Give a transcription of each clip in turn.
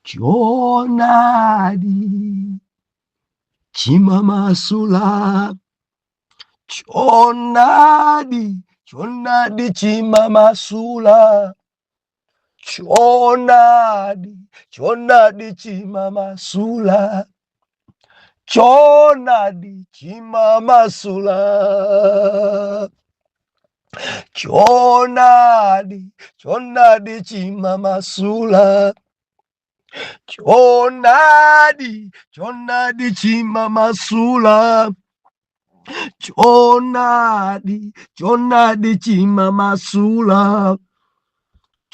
Choonadi chimamasula. Choonadi, choonadi chimamasula. Choonadi, choonadi chimamasula. Choonadi chimamasula. Choonadi, choonadi chimamasula. Choonadi, choonadi chimamasula. Choonadi, choonadi chimamasula.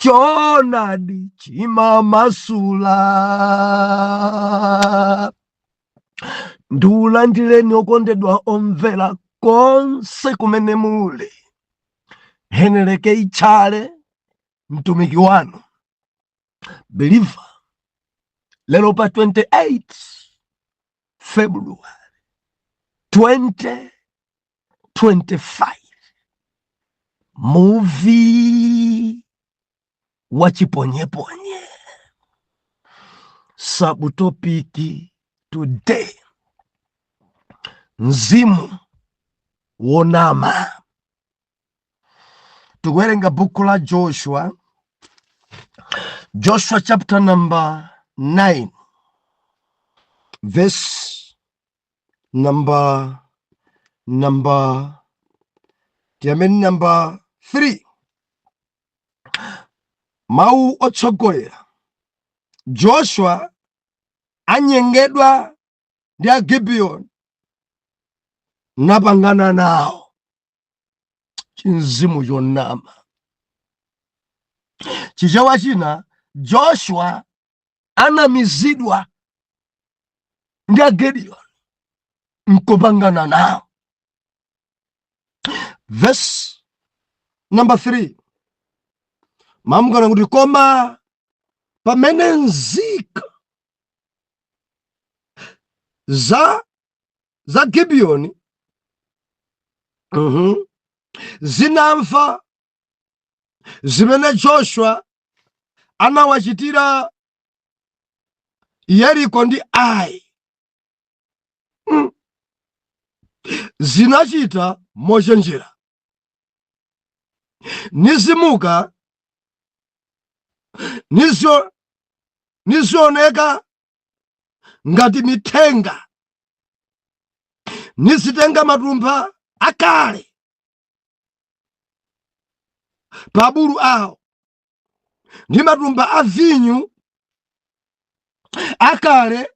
Choonadi chimamasula. Ndiulandireni okondedwa omvera konse kumene muli. Heneleke Itchale mtumiki wanu believer lero pa 28 February 2025, muvi wa chiponyeponye. Subtopic today: mzimu wonama. Tikuwerenga buku la Joshua, Joshua chapter number 9, verse number tiyameni number 3. Mawu otsogolera: Joshua anyengedwa ndi Agibiyoni napangana nawo chinzimu chonama. Chichewa china, Joshua anamizidwa ndi Agidiyoni nkupangana nawo. Verse number 3 mamukana kuti, koma pamene nzika za Gibiyoni zinamva zimene Joshua anawachitira Yeriko ndi Ai, zinachita mochenjera nizimuka nizioneka ngati mithenga, nizitenga matumba akale pa abulu awo ndi matumba a vinyu akale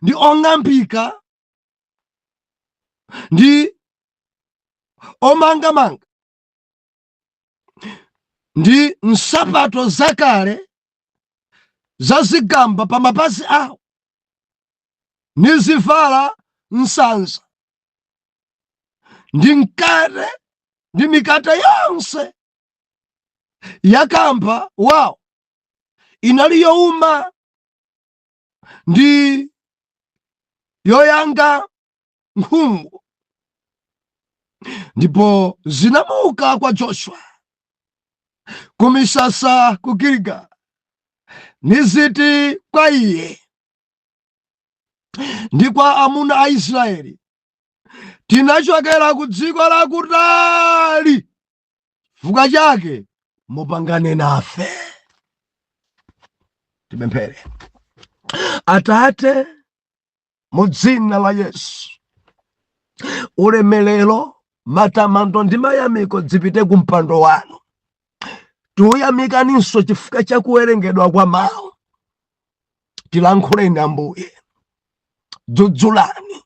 ndi ong'ambika ndi omangamanga ndi nsapato zakale zazigamba pa mapazi awo, nizivala nsanza ndi mkate ndi mikate yonse yakamba wawo inali youma ndi yoyanga nkhungu. Ndipo zinamuka kwa Joshua kumisasa ku Giligali, niziti kwa iye ndi kwa amuna a Israeli, "Tinachokera ku dziko lakutali, chifukwa chake mupangane nafe." Tipemphere. Atate, mu dzina la Yesu, ulemelero, matamando ndi mayamiko zipite ku mpando wanu. Tiuyamikaninso chifukwa cha kuwerengedwa kwa mawu. Tilankhuleni Ambuye, dzudzulani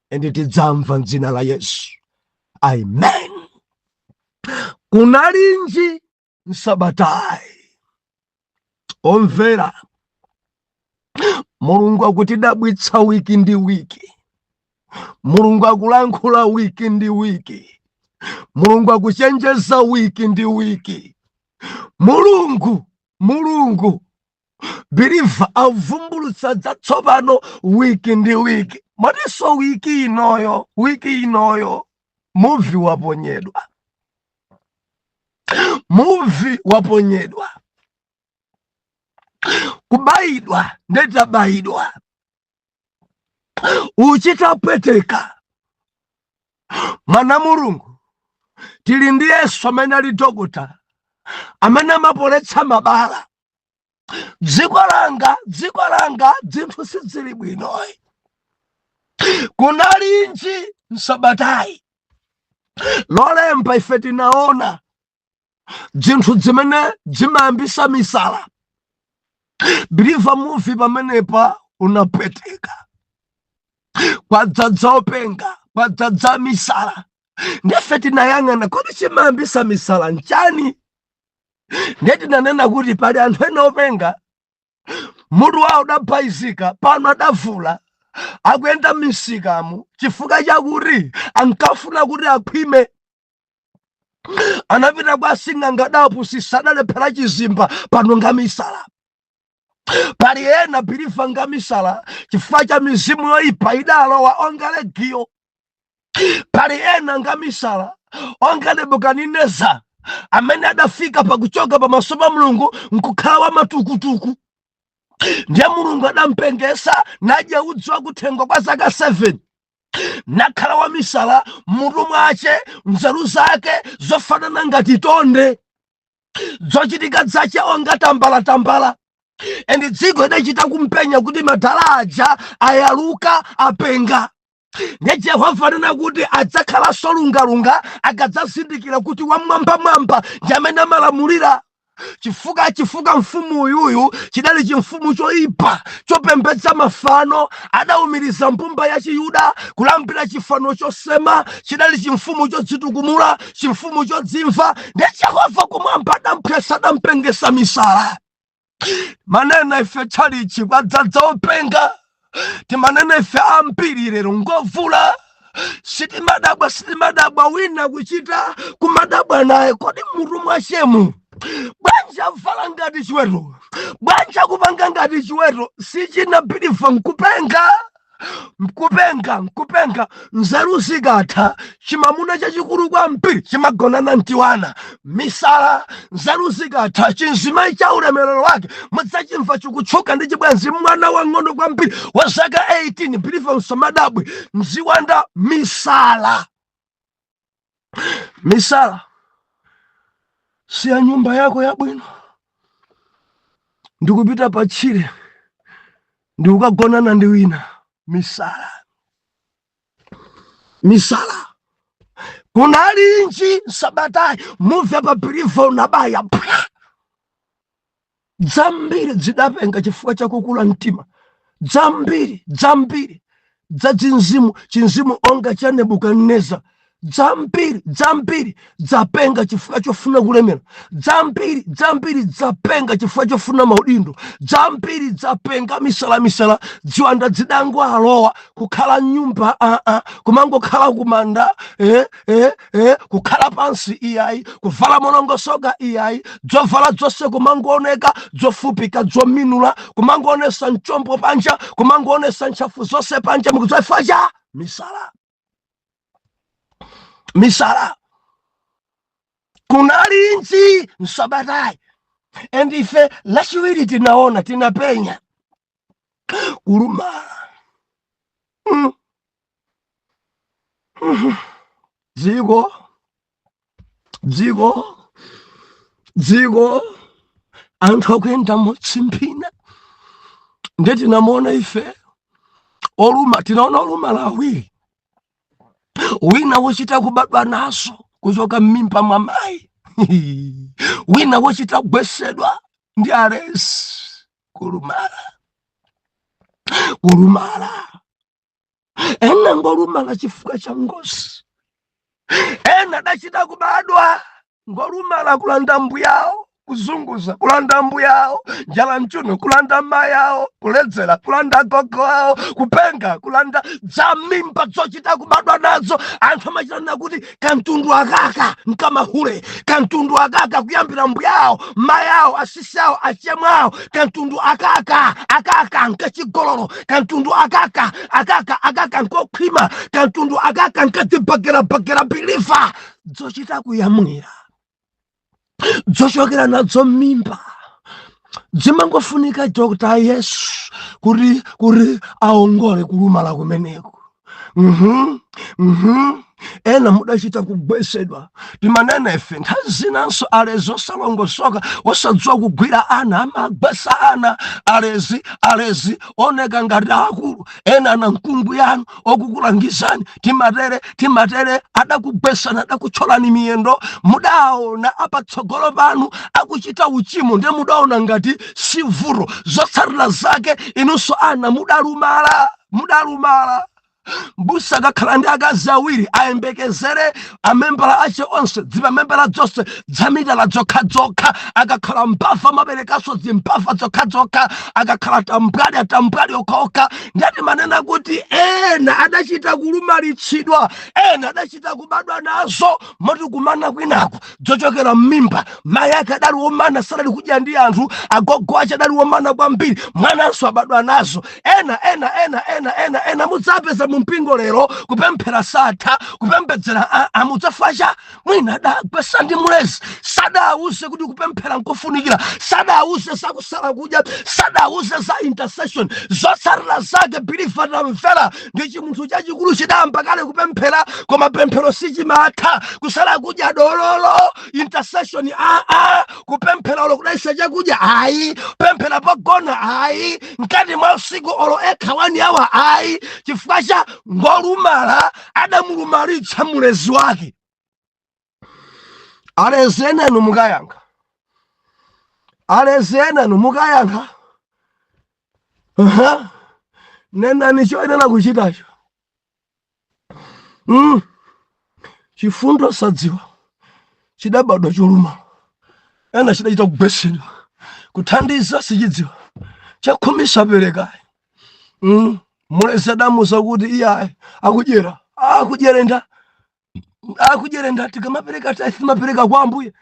ende tidzamva, mdzina la Yesu, amen. Kunalinji nsabatayi? Omvera, Mulungu akutidabwitsa wiki ndi wiki. Mulungu akulankhula wiki ndi wiki. Mulungu akuchenjeza wiki ndi wiki. Mulungu believer avumbulutsa zatsopano wiki ndi wiki. Motinso wiki inoyo muvi waponyedwa, muvi waponyedwa. Kubayidwa ndetabayidwa, uchitapweteka. Mwana Mulungu, tili ndi Yesu amene ali dokota amene amapoletsa mabala. Dziko langa, dziko langa, dzinthu sizili bwinoyi. Kunalinji msabatayi? Lolemba ife tinaona dzinthu zimene zimayambisa misala. Believer, muvi pamenepa unapweteka. Kwadzadza openga, kwadzadza misala. Ndefe tinayang'ana, kodi chimayambisa misala nchani? Ndiye tinanena kuti pali anthu ena openga, mutu wawo udabhaizika, pano adavula, akuyenda m'misikamu chifukwa chakuti ankafuna kuti akhwime. Anapita kwa sing'anga, adapusisa, adalephera chizimba, pano ngamisala. Pali ena, believer, ngamisala chifukwa cha mizimu yoyipa idalowa onga legiyo. Pali ena ngamisala onga Nebukadineza amene adafika pakuchoka pamaso pa Mulungu nkukhala wa matukutuku. Ndiye Mulungu adampengesa, nadya udzu wakuthengo kwa zaka 7, nakhala wamisala mutu mwace, nzeru zake zofanana ngati tonde, zochitika zace onga tambalatambala. And dziko idachita kumpenya kuti madala aja ayaluka, apenga. Ndiye Jehova anena kuti adzakhalanso lungalunga akadzazindikira kuti wamwambamwamba ndi amene amalamulira. Chifukwa mfumu uyuyu chidali chimfumu choyipa chopembedza mafano, adawumiriza mbumba ya Chiyuda kulambira chifano chosema. Chidali chimfumu chodzitukumula, chimfumu chodzimva. Ndiye Jehova kumwamba adamphwesa, adampengesa misala. Manena ife tchalichi kwadzadza openga, timanena ife ambiri lero ngovula. Sitimadabwa, sitimadabwa wina kuchita kumadabwa naye, kodi mutu mwachemu bwanji avala ngati chiweto? Bwanji akupanga ngati chiweto? Sichina, believer, nkupenga, nkupenga, nkupenga. Nzeru zikatha, chimamuna chachikulu kwambiri chimagonana ntiwana, misala. Nzeru zikatha, chinzimayi cha ulemerero wake mudzachimva chikutchuka ndi chibwenzi, mwana wang'ono kwambiri wa zaka 18. Believer, msamadabwe, mziwanda, misala, misala. Siya nyumba yako yabwino ndikupita pa tchire ndikukagonana ndi wina, misala, misala. Kunalinji sabatayi? Muvi pa believer unabaya pwa. Dzambiri zidapenga chifukwa chakukula mtima, dzambiri, dzambiri dza chinzimu, chinzimu onga cha Nebukadineza. Dzambiri, dzambiri dzapenga chifukwa chofuna kulemera. Dzambiri, dzambiri dzapenga chifukwa chofuna maudindo. Dzambiri dzapenga misalamisala, dziwanda dzidango alowa kukhala nyumba aa, kumangokhala kumanda, kukhala pansi iyayi, kuvala molongosoka iyayi, dzovala dzonse kumangooneka dzofupika, dzominula, kumangoonesa mchombo panja, kumangoonesa ntchafu zonse panja. Mukuzofa cha misala, misala. Kunalinji msabatayi? And ife Lachiwiri tinaona, tinapenya kulumala. Dziko, dziko, dziko, anthu akuyenda motsimphina. Ndiye tinamuona ife oluma, tinaona olumala awiri, wina wochita kubadwa naso kuchoka m'mimba mwa mayi, wina wochita kugwesedwa ndi alesi. Kulumala, kulumala. Ena ngolumala chifukwa cha ngozi, ena adachita kubadwa ngolumala, kulanda mbuyawo, kuzunguza, kulanda mbuyawo, njala mchuno, kulanda mayawo, kuledzera, kulanda gogo awo, kupenga, kulanda dzamimba dzochita kubadwa nazo. Anthu amachitana kuti kamtundu akaka nkamahule, kamtundu akaka, kuyambira mbuyawo, mayawo, asisi awo, achemwawo, kamtundu akaka, akaka nkachigololo, kamtundu akaka, akaka, akaka nkokhwima, kamtundu akaka nkadzibagera-bagera. Believer, dzochita kuyamwira, dzochokera nadzo mimba. Zimangofunika Dr. Yesu kuti aongole kulumala kumeneko. Ena mudachita kugwesedwa. Timanena ife nthawi zinanso alezi osalongosoka, osadziwa kugwira ana, amagwesa ana. Alezi oneka ngati akulu, ena ana mkungu yanu okukulangizani, timatere timatere, adakugwesani, adakuthyolani miyendo. Mudaona apatsogolo panu akuchita uchimo, ndiye mudaona ngati si vuto. Zotsatira zake inunso ana mudalumala, mudalumala. Mbusa akakhala ndi akazi awiri, ayembekezere amembala ache onse dzipamembala zonse dzamitala dzokhadzokha. Akakhala mbava, amaberekanso zimbava dzokhadzokha. Akakhala tambwali, atambwali okhaokha. Ndati manena kuti ena adachita kulumalitsidwa, ena adachita kubadwa nazo, moti kumana kwinako dzochokera mmimba. Mayi ake adali womana, sadali kudya ndi anthu. Agogo ache adali womana kwambiri, mwananso abadwa nazo. Ena ena ena ena ena ena mudzapeza mu mpingo lero kupemphera satha, kupembedzera amudzafacha. Mwina adagwesa ndi mulezi, sadawuze kuti kupemphera nkofunikira, sadawuze zakusala kudya, sadawuze za intercession. Zotsatira zake, believer, tamvera, ndi chimunthu chachikulu chidayamba kale kupemphera, koma pemphero sichimatha. Kusala kudya dololo, intercession aa, kupemphera olo kudayisa chakudya ayi, pemphera pogona ayi, mkati mwa usiku olo ekha 1 hour ayi, chifukwa cha ngolumala, adamulumalitsa mulezi wake. Alezi enanu mukayankha, alezi enanu mukayankha. Aha. Nenani choyenera kuchitacho. Chifundo sadziwa, chidabadwa cholumala, ena chidachita kugwesedwa. Kuthandiza sichidziwa, chakhumi saperekayi. Mulezi adamuza kuti iyayi, akudyera, akudyerenda, akudyerenda. Tikamapereka tithe, timapereka kwa Ambuye.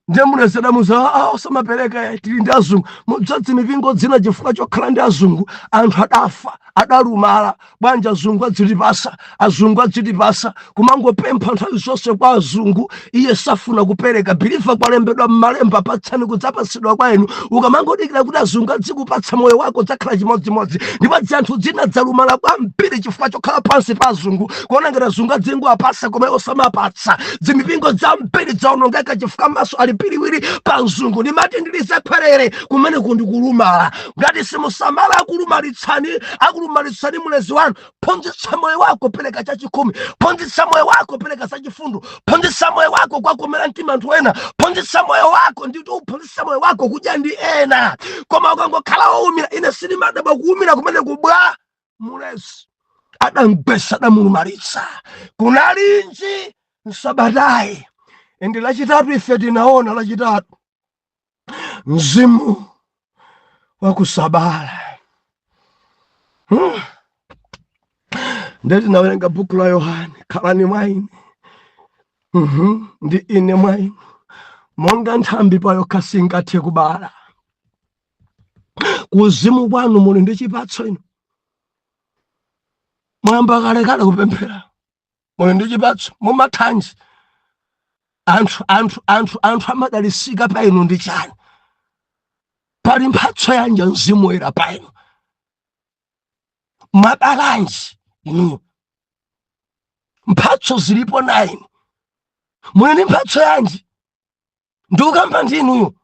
Ndiye mulezi adamuza, "Ah, osamapereka, tili ndi azungu." Mudzadzi mipingo dzina chifukwa chokhala ndi azungu, anthu adafa, adalumala. Bwanji? Azungu adzitipasa, azungu adzitipasa, kumangopempha nthawi zonse kwa azungu, iye safuna kupereka. Believer, kwalembedwa m'malemba, patsani, kudzapatsidwa kwa inu. Ukamangodikira kuti azungu adzikupatsa, moyo wako udzakhala chimodzimodzi. Ndipo anthu dzina dzalumala kwambiri chifukwa chokhala pansi pa azungu, kuona ngati azungu adzingoapasa koma iwo samapatsa. Dzimipingo dzambiri dzaonongeka chifukwa maso ali piriwiri pa mzungu. Ndimati ndilizakhwerere kumene kundi kulumala. Ngati simusamala, akulumalitsani, akulumalitsani mulezi wanu. Phunzitsa moyo wako pereka chachikhumi, phunzitsa moyo wako pereka zachifundo, phunzitsa moyo wako kwakomera mtima anthu ena, phunzitsa moyo wako nditi uphunzitsa moyo wako kudya ndi ena. Koma ukangokhala wowumira, ine sindimadabwa kuwumira kumene kubwa. Mulezi adamgwesa, adamulumalitsa. Kunalinji msabatayi? Ndi Lachitatu, ife tinaona Lachitatu mzimu wakusabala. Ndiye tinawerenga buku la Yohane, khalani mwa ine, ndi ine mwa inu, monga nthambi payokha singathe kubala. Kuzimu kwanu muli ndi chipatso inu? Mwayamba kalekale kupemphera, muli ndi chipatso? Mumathanji anthu amadalisika pa inu ndi chani? Pali mphatso yanja Mzimu Woyera pa inu? Mwabalanji inuyo? Mphatso zilipo 9, muli ndi mphatso yanji? Ndikukamba ndi inuyo.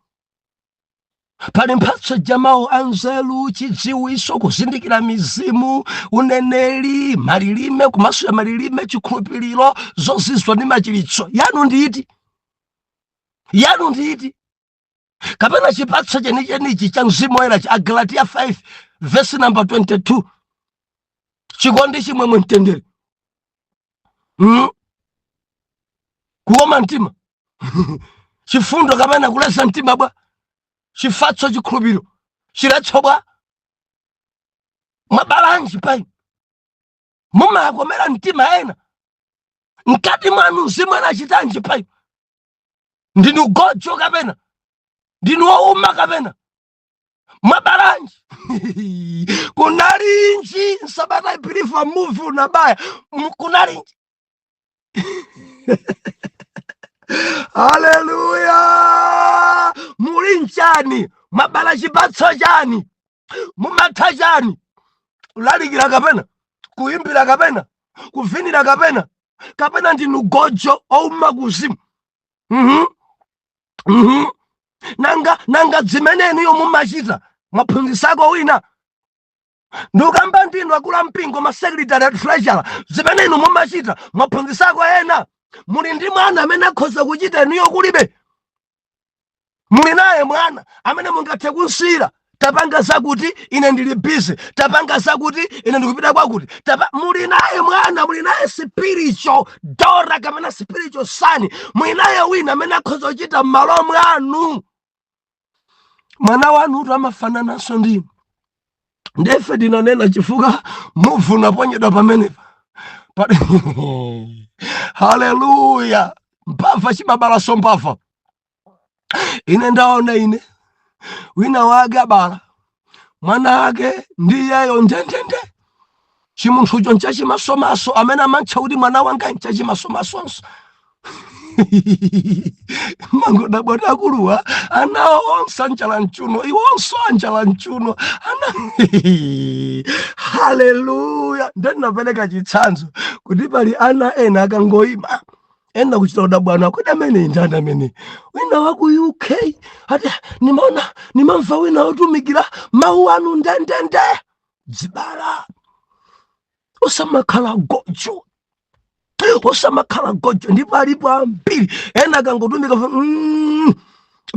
Pali mphatso jamawu anzeru, chidziwiso, kuzindikira mizimu, uneneri, malilime, kumasula malilime, chikhulupiriro, zozizwa ndi machiritso. Yanu nditi? Yanu nditi? Kapena chipatso chenichenichi cha Mzimu Woyera cha Agalatiya 5 verse number 22, chikondi, chimwemwe, mtendere, Kukoma mtima, chifundo kapena kuleza mtima bwa, chifatso, chikhulupiriro, chiletso bwa. Mwabalanji pai? Mumakomera mtima ena? Mkati mwanu mzimu anachitanji pai? Ndinu gojo kapena ndinu wouma kapena mwabalanji? Kunalinji nsabata? Believer, muvi unabaya. Kunalinji? Haleluya! Muli nchani? Mwabala chipatso chani? Mumatha chani? Kulalikira kapena kuyimbira kapena kuvinira kapena ndinu gojo ouma kuzimu? Nanga zimene inuyo mumachita mwaphunzitsako wina? Ndikukamba ndinu akulu ampingo, ma secretary, treasurer, zimene inu mumachita mwaphunzitsako ena? Muli ndi mwana amene akhoza kuchita inuyo kulibe? Muli naye mwana amene mungathe kunsiyira, "Tapanga zakuti, ine ndili busy. Tapanga zakuti, ine ndikupita kwakuti"? Muli naye mwana? Muli naye spiritual daughter kapena spiritual son? Muli naye wina amene akhoza kuchita m'malo mwanu? Mwana wanu utu amafanananso ndinu. Ndefe tinanena chifukwa muvu unaponyedwa pamenepa. Haleluya! Mbava chimabalaso mbava. Ine ndaona ine wina wake abala mwana ake ndi iyeyo ndendende. Chimunthucho nchachimasomaso, amene amantcha kuti mwana wanga nchachimasomasonso. Mangodabwati akuluwa ana onse anchala mchuno, iwonso anchala mchuno ana. Haleluya! Ndinapereka chitsanzo kuti pali ana ena akangoyima, ena kuchita kudabwana kuti amene ndani amene. Wina wa ku UK ati, "Nimaona, nimamva wina wotumikira mawu anu ndendende." Dzibala, usamakhala gojo, usamakhala gojo. Ndipo alipo ambiri ena akangotumika,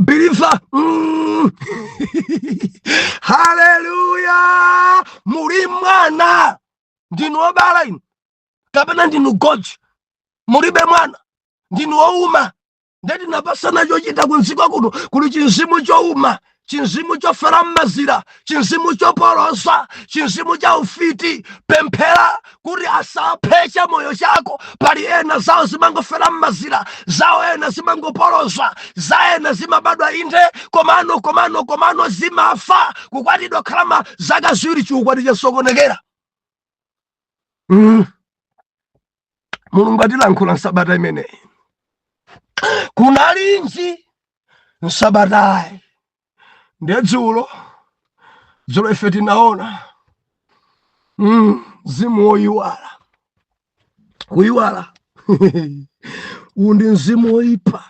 believer. Haleluya! Muli mwana? Ndinu obala inu kapena ndinu gojo? Mulibe mwana, ndinu ouma. Ndeti napasana chochita kunziko kuno kuli chinzimu chouma, chinzimu chofera m'mazira, chinzimu chopolosa, chinzimu cha ufiti. Pemphera kuti asaphe moyo chako. Pali ena zawo zimangofera m'mazira, zawo ena zimangopolosa, za ena zimabadwa inde, komano komano komano zimafa. Kukwatidwa khalama zaka 2, chiukwati chasokonekera. Mulungu atilankhula nsabata imeneyi. Kunalinji nsabatayi? Ndiye dzulo, dzulo ife tinaona mzimu woyiwala. Kuyiwala uwu ndi mzimu woyipa,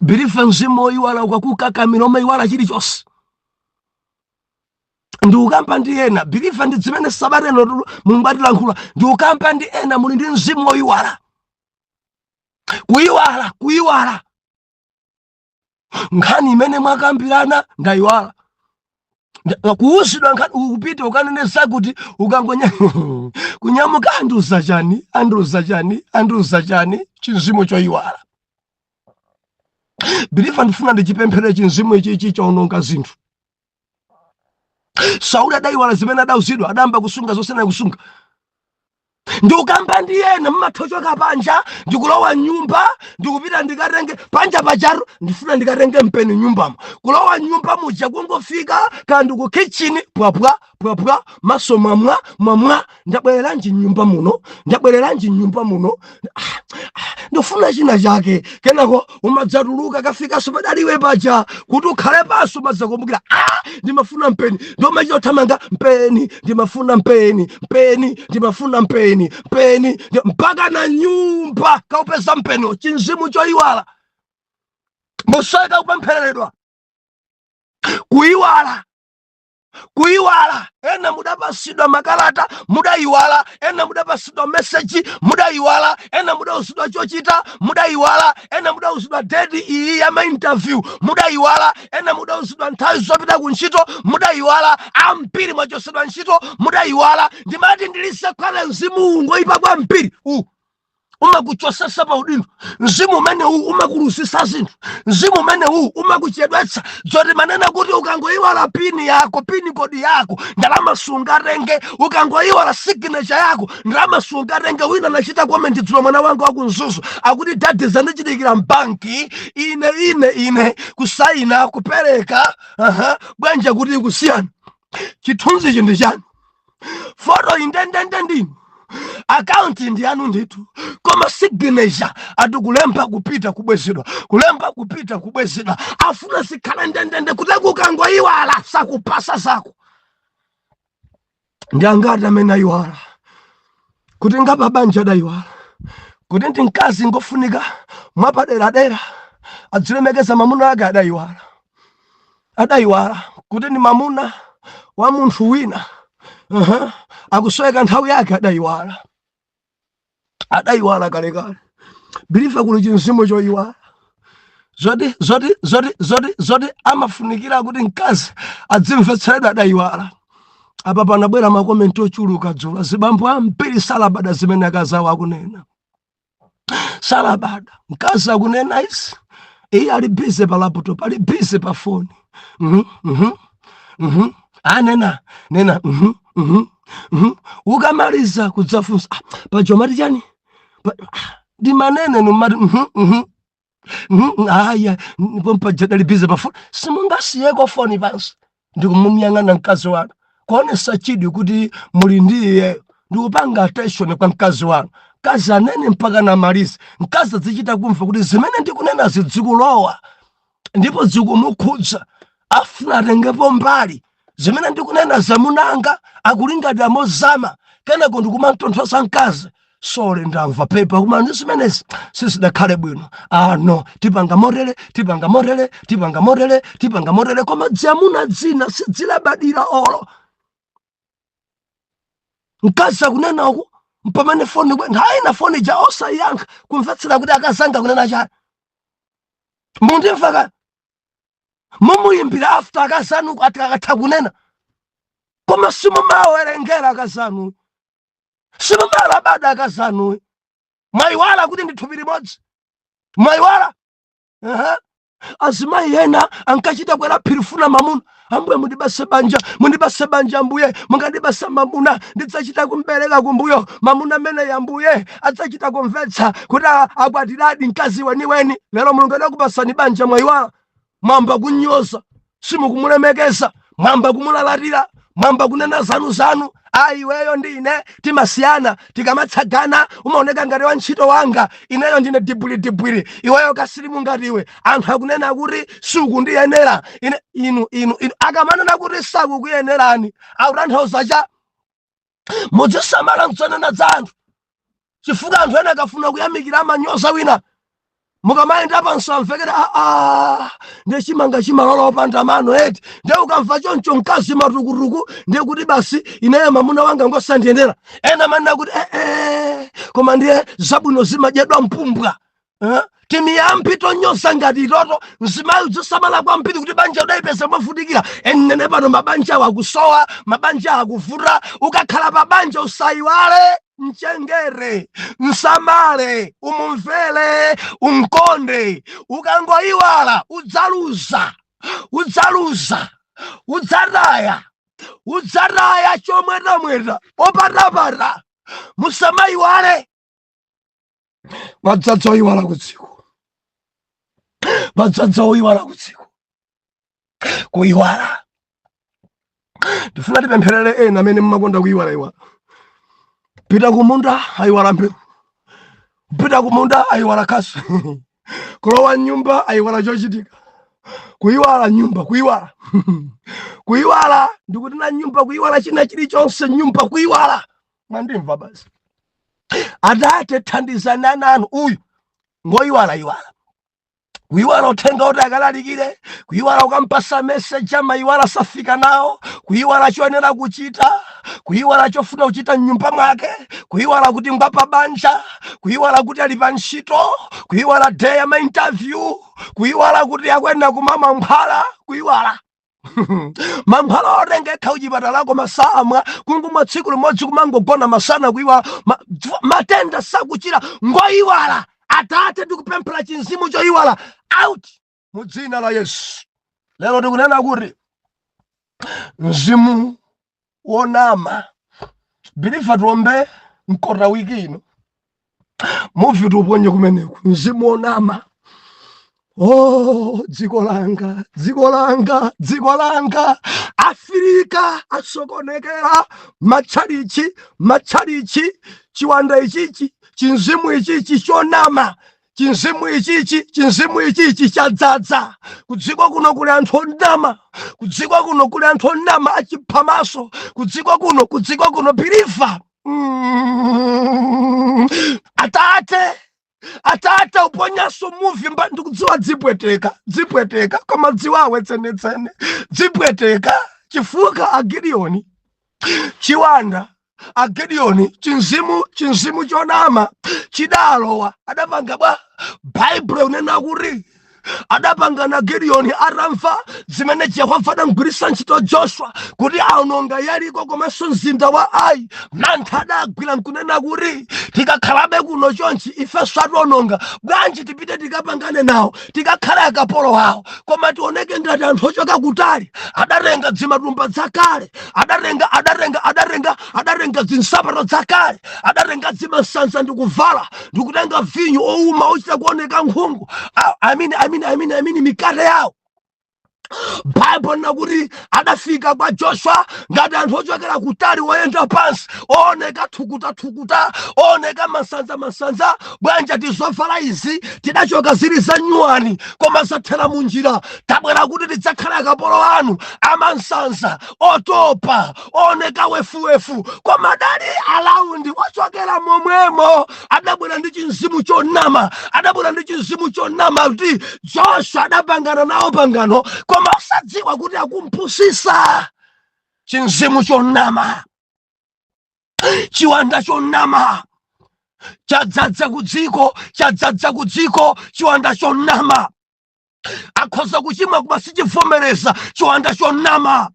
believer. Mzimu woyiwala ukakukakamira, umayiwala chilichonse. Ndiukamba ndi ena, believer, ndi zimene sabata ino Mulungu atilankhula. Ndiukamba ndi ena muli ndi mzimu woyiwala. Kuyiwala, kuyiwala nkhani imene mwakambirana, ndayiwala. Kuwuzidwa nkhani, ukupita ukanene zakuti, ukangonya kunyamuka, "Andiuza chani? Andiuza chani? Andiuza chani?" Chinzimu choyiwala, believer, ndifuna ndichipemphere chinzimu ichichi, chaononga zinthu. Sauli adayiwala zimene adauzidwa, adayamba kusunga zosena kusunga. Ndikukamba ndi ena mmathochoka panja, ndikulowa nyumba, ndikupita ndikatenge panja pacharo, ndifuna ndikatenge mpeni nyumbamo. Kulowa nyumba muja, kungofika kandi ku kitchen, pwapwa pwapwa, maso mwamwa mwamwa, "Ndabwereranji nyumba muno? Ndabwereranji nyumba muno? Ah, ah, ndifuna china chake." Kenako umadzatuluka, kafikanso padaliwe paja kuti ukhale panso, umadzakumbukira, "Ah, ndimafuna mpeni." Ndomachita kuthamanga, "Mpeni, ndimafuna mpeni, mpeni, ndimafuna mpeni, mpeni," mpaka na nyumba kaupeza mpeniwo. Chinzimu choyiwala, musaka kupemphereredwa. Kuyiwala, kuyiwala. Ena mudapasidwa makalata, mudayiwala. Ena mudapasidwa meseji, mudayiwala. Ena mudauzidwa chochita, mudayiwala. Ena mudauzidwa date iyi ya ma interview, mudayiwala. Ena mudauzidwa nthawi zopita ku ntchito, mudayiwala. Ambiri mwachosedwa ntchito, mudayiwala. Ndimati ndilisekhwale mzimu ungoyipa kwambiri u umakuchosesa pa udindo. Mzimu umene uwu umakulusisa zinthu. Mzimu umene uwu umakuchedwetsa. Zoti manena kuti ukangoyiwala PIN yako, PIN code yako, ndalama sungatenge. Ukangoyiwala signature yako, ndalama sungatenge. Wina nachita comment dzulo, mwana wanga wakumzuzu, akuti, "Daddy, zandichitikira mbanki. Ine ine ine kusaina, kupereka, aha, bwanja kuti kusiyana chithunzi ichi ndi chanu, foto indendende ndinu." Akaunti ndi yanu ndithu, koma signature ati kulemba kupita kubwezedwa, kulemba kupita kubwezedwa. Afuna zikhale ndendende kuti kukangoyiwala sakupasa zako. Ndi angati amene ayiwala kuti ngapa banja? Adayiwala kuti ndi mkazi ngofunika mwapaderadera adzilemekeza mamuna ake. Adayiwala, adayiwala kuti ndi mamuna wa munthu wina, akusweka nthawi yake. Adayiwala, adayiwala kalekale. Believer, kuli chinzimu choyiwala zoti zoti zoti zoti zoti amafunikira kuti mkazi adzimvetseredwa. Adayiwala. Apa panabwera ma comment ochuluka dzulo. Zibambo ambiri salabada zimene akazi awo akunena, salabada. Mkazi akunena izi, iye ali busy pa laptop, ali busy pa foni. Anena nena, Ukamaliza kudzafunsa, "Ah, pajo mati chani? Ndimanene numati Aya, pompaja dali busy pa foni." Simungasiyeko foni pansi ndikumumuyang'ana mkazi wanu, kuonesa chidwi kuti muli ndi iye, ndikupanga attention kwa mkazi wanu. Mkazi anene mpaka namalize. Mkazi azichita kumva kuti zimene ndikunenazi zikulowa ndipo zikumukhudza, afuna atengepo mbali. Zimene ndikunena zamunanga akulingalira mozama. Kenako ndikumamtonthoza mkazi, "Sorry, ndamva pepa, koma ndi zimenezi sizidakhale bwino. Ano tipanga motere, tipanga motere, tipanga motere, tipanga motere." Koma dzamuna dzina sidzilabadira olo mkazi akunena uku, mpamene foni nthawi ina foni ja osayankha, kumvetsera kuti akazanga kunena chani. Mundimva ka? Mumuyimbira after akazanu ati akatha kunena, koma simumawerengera akazanu, simumalabada akazanu. Mwayiwala kuti ndi thupi limodzi, mwayiwala. Aha. Azimayi ena ankachita kwera phiri funa mamuna. "Ambuye, mundibase banja, mundibase banja. Ambuye, mungandibasa mamuna, ndidzachita kumbereka kumbuyo. Mamuna amene, Ambuye, adzachita kumvetsa kuti akwatiradi mkazi weniweni." Lero Mulungu adakupasani banja, mwayiwala. Mwamba kunyoza, simukumulemekeza, mwamba kumulalatira, mwamba kunena zanu zanu. "Ayi, iweyo ndi ine timasiyana. Tikamatsagana umaoneka ngati wantchito wanga. Ineyo ndine dibwilidibwili, iweyo kasilimu ngati iwe. Anthu akunena kuti sukundiyenera ine." Inu, inu, inu, akamanena kuti sakukuyenerani akutanthauza cha? Muzisamala mzonena za anthu, chifukwa anthu ena akafuna kuyamikira amanyoza wina. Mukamayenda pansamvekera, "Aa, ndiye chimanga chimalola opanda mano eti?" Ndiye ukamva choncho mkazi matukutuku, ndiye kuti basi, ineyo mamuna wanga ngosandiyendera. Ena manena kuti, "Eh, koma ndiye zabwino zimadyedwa mpumbwa," eh? Timiyambi tonyoza ngati itoto. Mzimayi uzisamala kwambiri kuti banja udayipeza movutikira. Ennene pano mabanja akusowa, mabanja akuvuta. Ukakhala pa banja usayiwale mchengere, msamale, umumvere, umkonde. Ukangoyiwala udzaluza, udzaluza, udzataya, udzataya chomwetamweta opatapata. Musamayiwale. Kwadzadza oyiwala ku dziko, kwadzadza oyiwala ku dziko, kuyiwala. Ndifuna tipempherere ena amene mmakonda kuyiwala iwala. Pita kumunda, ayiwala mbewu. Pita kumunda, ayiwala khasu. Kulowa nyumba, ayiwala chochitika. Kuyiwala nyumba, kuyiwala, kuyiwala, ndikuti na nyumba, kuyiwala china chilichonse, nyumba kuyiwala. Mwandimva basi? Atate, thandizani ana anu. Uyu ngoyiwala iwala, kuyiwala uthenga kuti akalalikire, kuyiwala ukampasa message amayiwala, safika nawo, kuyiwala choyenera kuchita, kuyiwala chofuna kuchita mnyumba mwake, kuyiwala kuti ngwapa banja, kuyiwala kuti ali pa ntchito, kuyiwala day ya ma interview, kuyiwala kuti akuyenera kumwa mankhwala, kuyiwala mankhwala otengekha kuchipatalako masamwa, kungumwa tsiku limodzi, kumangogona masana, kuyiwala matenda sakuchira, ngoyiwala. Atate, ndikupemphera chinzimu choyiwala out mu dzina la Yesu. Lero tikunena kuti mzimu wonama. Believer, tiombe mkota wiki ino, muvi tiuponye kumeneku. Mzimu wonama. Oh, dziko langa, dziko langa, dziko langa! Afilisti. Atayika, asokonekera matchalichi, matchalichi, chiwanda ichichi, chinzimu ichichi chonama, chinzimu ichichi, chinzimu ichichi chadzadza kudziko kuno. Kuli anthu onama kudziko kuno, kuli anthu onama achiphamaso kudziko kuno, kudziko kuno. Believer, atate, atate uponyaso muvi mba ndikudziwa dzipweteka, dzipweteka, koma dziwawe tsenetsene dzipweteka chifukwa Agidiyoni chiwanda, Agidiyoni chinzimu, chinzimu chonama chidalowa. Adapanga bwa? Baibulo unena kuti adapangana Gidiyoni atamva zimene Jehova adamgwiritsa ntchito Joshua kuti aononga Yeriko komanso mzinda wa Ai. Mantha adagwira nkunena kuti tikakhalabe kuno chonchi ifenso ationonga. Bwanji tipite tikapangane nawo, tikakhale akapolo awo, koma tioneke ngati anthu ochoka kutali. Adatenga dzimatumba dzakale, adatenga, adatenga, adatenga, adatenga zinsapato dzakale, adatenga dzimasanza ndikuvala, ndikutenga vinyo ouma ochita kuoneka nkhungu. I mean, I mean, I mean, I mean, mikate yawo. Bible nakuti adafika kwa Joshua ngati anthu ochokera kutali, oyenda pansi, ooneka thukuta thukuta, ooneka masanza masanza. Bwanja tizovala izi tidachoka zili za nyuwani, koma zathera munjira. Tabwera kuti tidzakhala akapolo anu, amansanza, otopa, ooneka wefuwefu, koma adali around ochokera momwemo. Adabwera ndi chinzimu chonama, adabwera ndi chinzimu chonama kuti Joshua adapangana nawo pangano, koma osadziwa kuti akumpusisa. Chinzimu chonama, chiwanda chonama chadzadza ku dziko, chadzadza ku dziko. Chiwanda chonama, akhoza kuchimwa koma sichivomereza. Chiwanda chonama,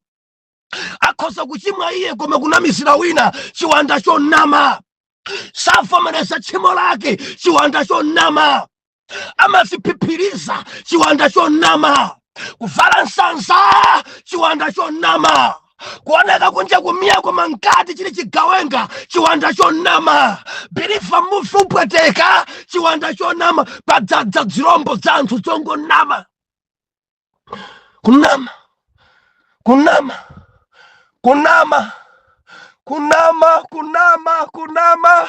akhoza kuchimwa iye koma kunamizira wina. Chiwanda chonama, savomereza tchimo lake. Chiwanda chonama, amaziphiphiriza. Chiwanda chonama, kuvala nsanza. Chiwanda chonama, kuoneka kunja kumiya koma mkati chili chigawenga. Chiwanda chonama, believer, muvi upweteka. Chiwanda chonama, padzadza zirombo za anthu zongonama, kunama, kunama, kunama, kunama, kunama, kunama.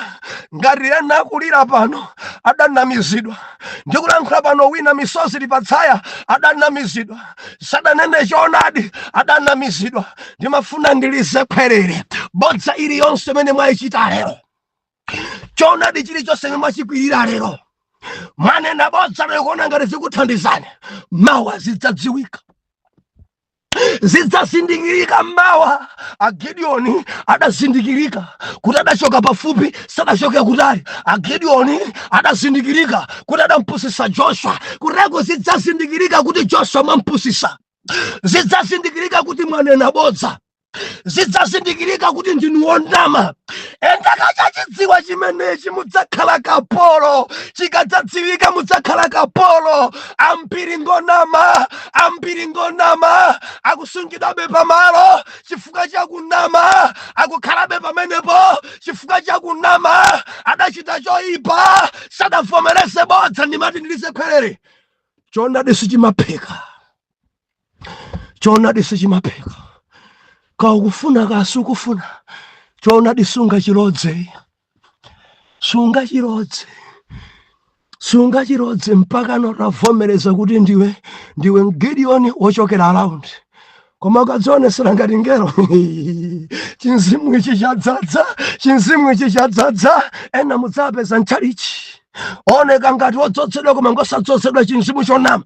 Ngati ena akulira pano, adanamizidwa. Ndikulankhula pano, wina misozi lipatsaya, adanamizidwa, sadanene choonadi, adanamizidwa. Ndimafuna ndilize khwerere bodza iliyonse imene mwayichita lero, choonadi chilichonse imene mwachikwirira lero. Mwanena bodza lero kuona ngati zikuthandizani, mawa zidzadziwika, zidzazindikirika mawa. Agidiyoni adazindikirika kuti adachoka pafupi, sadachoke kutali. Agidiyoni adazindikirika kuti adampusisa Joshua. Kuteko zidzazindikirika kuti Joshua mwampusisa, zidzazindikirika kuti mwanena bodza, zidzazindikirika kuti ndinu wonama. Endakachachidziwa chimenechi, mudzakhala kapolo. Chikadzadziwika, mudzakhala kapolo. Ambiri ngonama, ambiri ngonama, akusungidwabe pamalo chifukwa chakunama, akukhalabe pamenepo chifukwa chakunama. Adachita choyipa, sadavomereze bodza. Ndimati ndilize khwerere, choonadi sichimapheka, choonadi sichimapheka. Kaukufuna kasukufuna, choonadi sungachilodze, sungachilodze, sungachilodze mpaka notavomereza kuti ndiwe Mgidiyoni wochokera around. Koma ukadzionesera ngati ngelo, chinzimu ichi chadzadza, chinzimu ichi chadzadza. Ena mudzapeza mchalichi oneka ngati wodzozedwa koma ngosadzozedwa. Chinzimu chonama,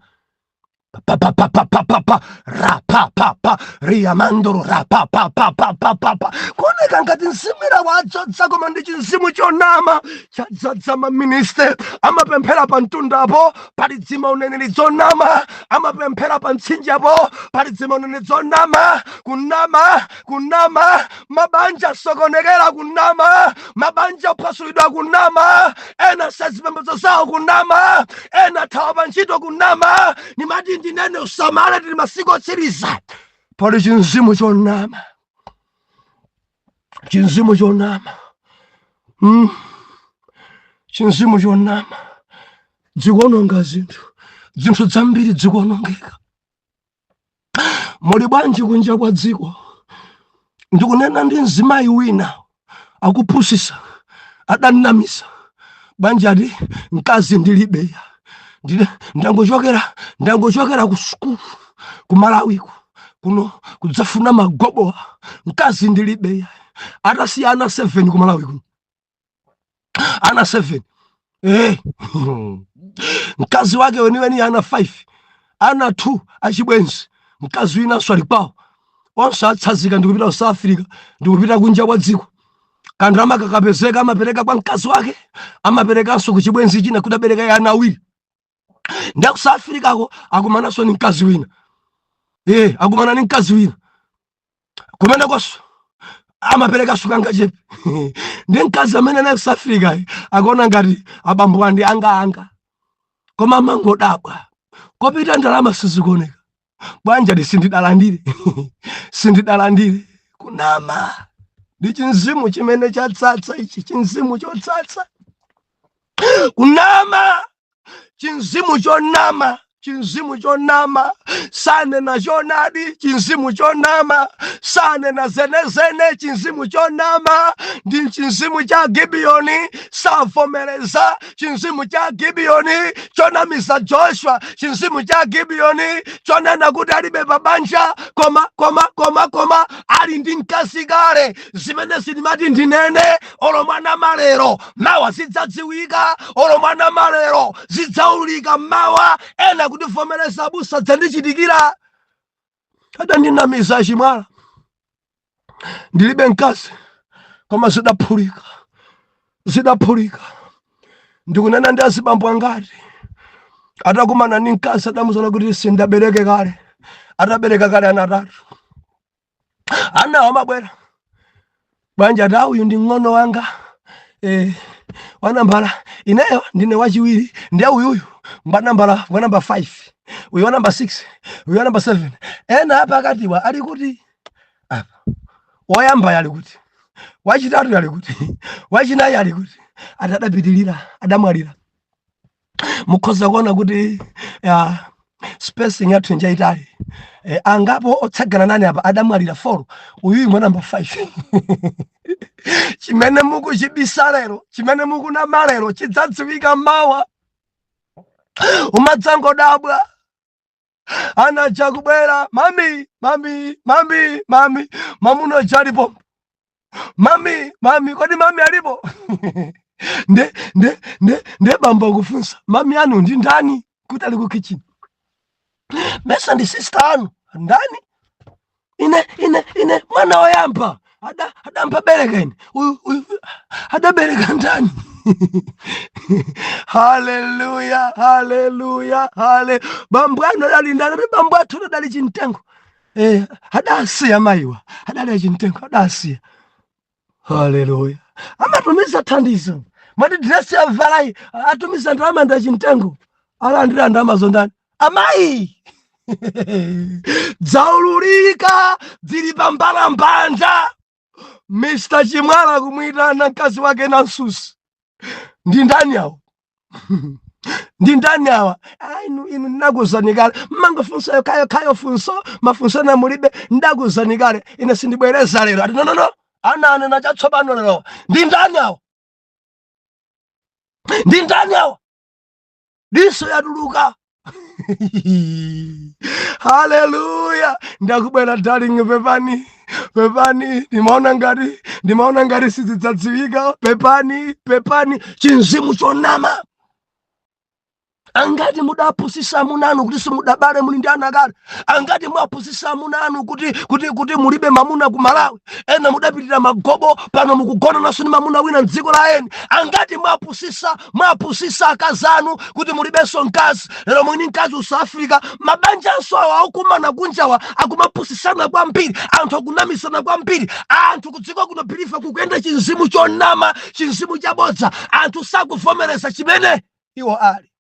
pa pa pa pa pa pa pa ra pa pa pa riamandoro ra pa pa pa pa pa pa pa, kuoneka ngati mzimira wadzodza, koma ndi chinzimu chonama chadzadza. Maminister amapemphera pa mtundapo, pali dzima uneneri dzonama. Amapemphera pa mtsinjapo, pali dzima uneneri dzonama. Kunama, kunama. Mabanja asokonekera kunama, mabanja aphwasulidwa kunama, ena sazipembedzo zawo kunama, ena thawa pa ntchito kunama. Nimati ndinene, usamale, tili masiku otsiriza. Pali chinzimu chonama, chinzimu chonama, Chinzimu chonama dzikuononga zinthu, zinthu zambiri dzikuonongeka. Muli bwanji kunja kwa dziko? Ndikunena ndi mzimayi wina akupusisa, adanamisa banja, ati mkazi ndilibe, ndangochokera ku sukulu ku Malawiko kuno kudzafuna magobowa, mkazi ndilibe. Atasiya ana 7 ku Malawi kuno, ana 7. Mkazi wake weniweni ana 5, ana 2 achibwenzi, mkazi winanso ali kwawo. Onse atsanzika ndikupita ku South Africa, ndikupita kunja kwa dziko. Kandalama kakapezeka amapereka kwa mkazi wake, amaperekanso ku chibwenzi china kuti abereka ana awiri. Ndi ku South Africako akumananso ni mkazi wina, akumana ni mkazi wina kumenekonso, amaperekanso kangachepe. Ndi mkazi amene anali ku South Africa akuona ngati abambo andi anga anga, koma amangodabwa kopita ndalama sizikuoneka. Bwanja ndi sindidalandire, sindidalandire. Kunama ndi chinzimu chimene chatsatsa ichi, chinzimu chotsatsa kunama, chinzimu chonama, chinzimu chonama, sanena chonadi, chinzimu chonama, sanena zenezene, chinzimu chonama. Ndi chinzimu cha Gibiyoni, savomereza. Chinzimu cha Gibiyoni chonamisa Joshua, chinzimu cha Gibiyoni chonena kuti alibe pabanja, koma ali ndi mkazi kale. Zimene sindimati ndinene, olo mwana malero mawa zidzadziwika, olo mwana malero zidzaulika mawa. Ena kutivomereza, abusa, dzandichitikira, adandinamiza chimwala, ndilibe mkazi, koma zidaphulika, zidaphulika. Ndikunena ndi azibambo angati atakumana ndi mkazi adamuzana kuti sindabereke kale, atabereka kale ana atatu. Anawo amabwera bwanja ati uyu ndi ng'ono wanga, wanambala, ineyo ndine wachiwiri, ndiye uyuyu ngwanambala, ngwanamba 5, uyu wanamba 6, uyu wanamba 7. Ena apa akatiwa ali kuti apa, woyamba ali kuti, wachitatu ali kuti, wachinayi ali kuti? Ati adapitilira, adamwalira. Mukhoza kuona kuti spacing yathu njaitali. Angapo otsagana nane apa adamwalira 4, uyuyu mwanamba 5. Chimene mukuchibisa lero, chimene mukunama lero, chidzadziwika mawa. Umadzangodabwa ana kubwera, "Mummy, mummy, mummy, mummy." Mamuno alipo, "Mummy, mummy." Kodi mummy alipo? Nde nde nde nde bambo akufunsa, "Mummy anu ndi ndani?" Kuti ali ku kitchen. "Mesa ndi sister anu?" "Ndani?" Ine mwana woyamba adampa bereka ine, uyu uyu adabereka ndani?" Haleluya, haleluya, hale. Bambo anu adali ndani? Ati bambo athu adali chimtengo. Adasiya mayiwa, adali achimtengo, adasiya. Haleluya. Amatumiza thandizo, mwati dress yavalai atumiza ndalama nda chimtengo, alandira ndalama zondani? Amayi dzaululika, dzili pambalambanda. Mr Chimwala kumwitana mkazi wake Nansusi, "Ndi ndani awo? Ndi ndani awa?" "Ah, inu ndinakuzani kale, mmangofunsa yokhayo khayo funso, mafunso ena mulibe. Ndakuzani kale ine, sindibwereza lero." Ati, "No, no, no, ana anena chatsopano lero. Ndi ndani awa? Ndi ndani awa?" Diso yatuluka. Haleluya. Ndakubwera, darling, pepani, pepani, ndimaona ngati sizidzadziwika. Pepani, pepani. Chinzimu chonama. Angati mudaphunzitsa amuna anu kuti simudabale, muli ndi ana kale? Angati mwaphunzitsa amuna anu kuti mulibe mamuna ku Malawi? Ena mudapitirira magobo, pano mukugona naso ndi mamuna wina mdziko la eni. Angati mwaphunzitsa akazi anu kuti mulibenso mkazi, lero mwini mkazi ku South Africa? Mabanjanso awo akukumana kunjawa akumaphunzitsana kwambiri, anthu akunamisana kwambiri. Anthu kudziko kuno, believer, kukuyenda chinzimu chonama, chinzimu chabodza. Anthu sakuvomereza chimene iwo ali.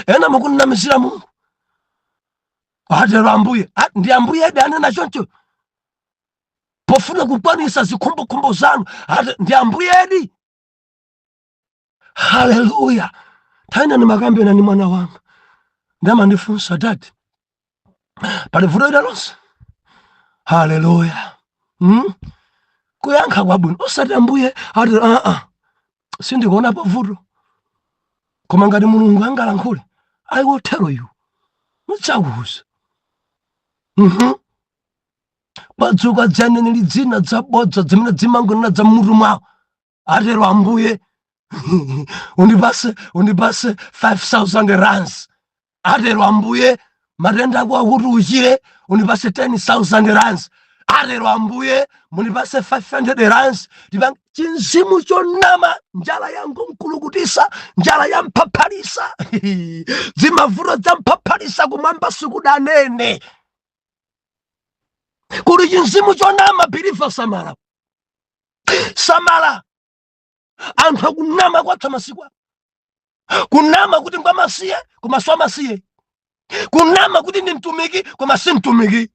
Ena mukunamizira Mulungu, atero Ambuye. Ah, ndi Ambuye edi anena choncho pofuna kukwanisa zikhumbokhumbo zanu? Ati ndi Ambuye edi? Haleluya. Taina ndimakambena ni mwana wanga, ndamandifunsa, "Daddy, pali vuto ila lonse?" Haleluya. Kuyankha kwabwino, osati Ambuye ati aa, sindikuonapo vuto, koma ngati Mulungu angalankhule, I will tell you, mudzakuuza. Kwadzuka dzaneneri dzina dzabodza zimene dzimangonena za mmutu mwawo, atero Ambuye, undipase 5000 rands, atero Ambuye, matenda ako akuti uchire undipase 10,000 rands, atero Ambuye, mundipase 500 rands. Chinzimu chonama, njala yangu mkulukutisa, njala yamphaphalisa, zimavuto zamphaphalisa, kumwamba sikudanene kuli chinzimu chonama. Believer, samala, samala. Anthu akunama kwatha masiku ano. Kunama kuti ngwamasiye koma swamasiye, kunama kuti ndi mtumiki koma si mtumiki,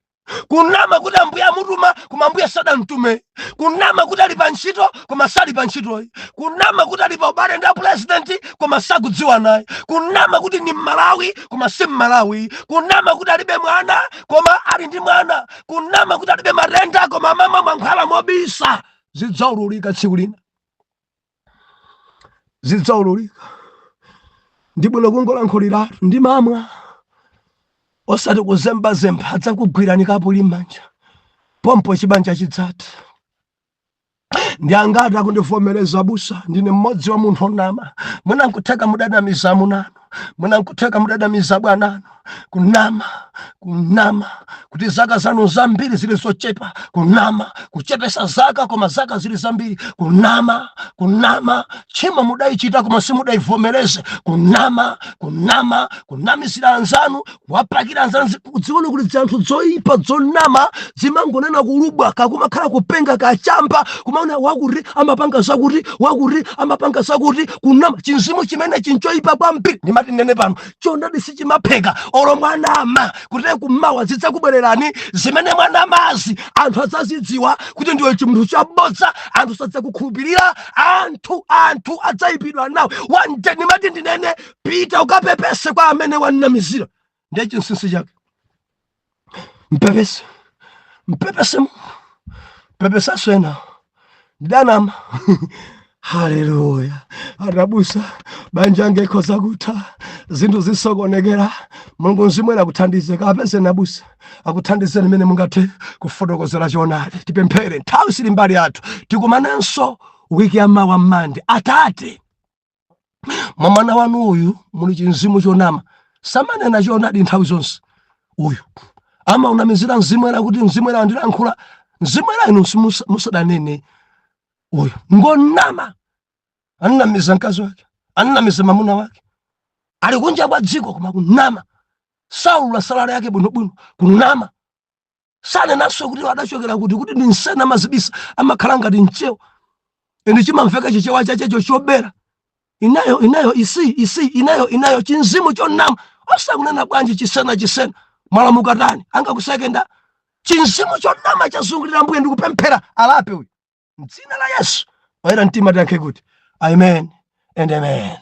kunama kuti Ambuye amutuma koma Ambuye sadamtume, kunama kuti ali pa ntchito koma sali pa ntchitoyi, kunama kuti ali pa ubale ndi president koma sakudziwa naye, kunama kuti ndi Mmalawi koma si Mmalawi, kunama kuti alibe mwana koma ali ndi mwana, kunama kuti alibe matenda koma amamwa mankhwala mobisa. Zidzaululika tsiku lina, zidzaululika. Ndibwino kungolankhuliratu ndi mamwa, osati kuzembazemba. Adzakugwirani kapuli m'manja pompo, chibanja chidzatha. Ndi angati akundivomereza, busa, ndine mmodzi wa munthu onama? Mwina nkutheka mudanamiza amunanu, mwina nkutheka mudanamiza bwananu. Kunama, kunama kuti zaka zanu zambiri zili zochepa, kunama kuchepesa zaka koma zaka zili zambiri, kunama, kunama tchimo mudayichita koma simudaivomereze, kunama, kunama, kunamizira anzanu, kuwapakira anzanu. Kudziona kuti zanthu zoyipa zonama zimangonena kulubwa kakumakhala kupenga kachamba, kumaona wakuti amapanga zakuti, wakuti amapanga zakuti, kunama. Chinzimu chimene chinchoyipa kwambiri. Ndimati nene pano, chonadi sichimapheka olo mwanama. Kuti kummawa zidzakubwererani zimene mwanamazi, anthu adzazidziwa kuti ndiwe chimunthu chabodza. Anthu sadzakukhulupirira, anthu adzayipidwa nawe. Wanje ndimati ndinene, pita ukapepese kwa amene wanamizira. Ndiye chinsinsi chake, mpepese, mpepese, mpepesaso ena, ndidanama. Haleluya! Atabusa, banja anga ikhoza kutha, zinthu zisokonekera. Mulungu mzimwera akuthandize, kapeze nabusa akuthandizeni mene mungathe kufotokozera choonadi. Tipemphere, nthawi sili mbali yathu. Tikumanenso wiki yamawa Mmande. Atate, mwa mwana wanu uyu muli chinzimu chonama, samanena choonadi nthawi zonse. Uyu amaunamizira mzimu era kuti mzimu era andilankhula, mzimu era inu musadanene. Uyu ngonama, anamiza mkazi wake, anamiza mamuna wake, ali kunja kwa dziko koma kunama, saulula salary yake bwinobwino, kunama, sanenanso kuti adachokera kuti, kuti ndi nsena, amazibisa, amakhala ngati mchewa ende chimamveka chichewa chachecho chobera, inayo inayo isi isi inayo inayo. Chinzimu chonama, osakunena bwanji chisena chisena mwalamukatani angakusekenda. Chinzimu chonama chazungulira. Mbuye, ndikupemphera alape uyu mdzina la Yesu. Oyera mtima tiyankhe kuti amen and amen.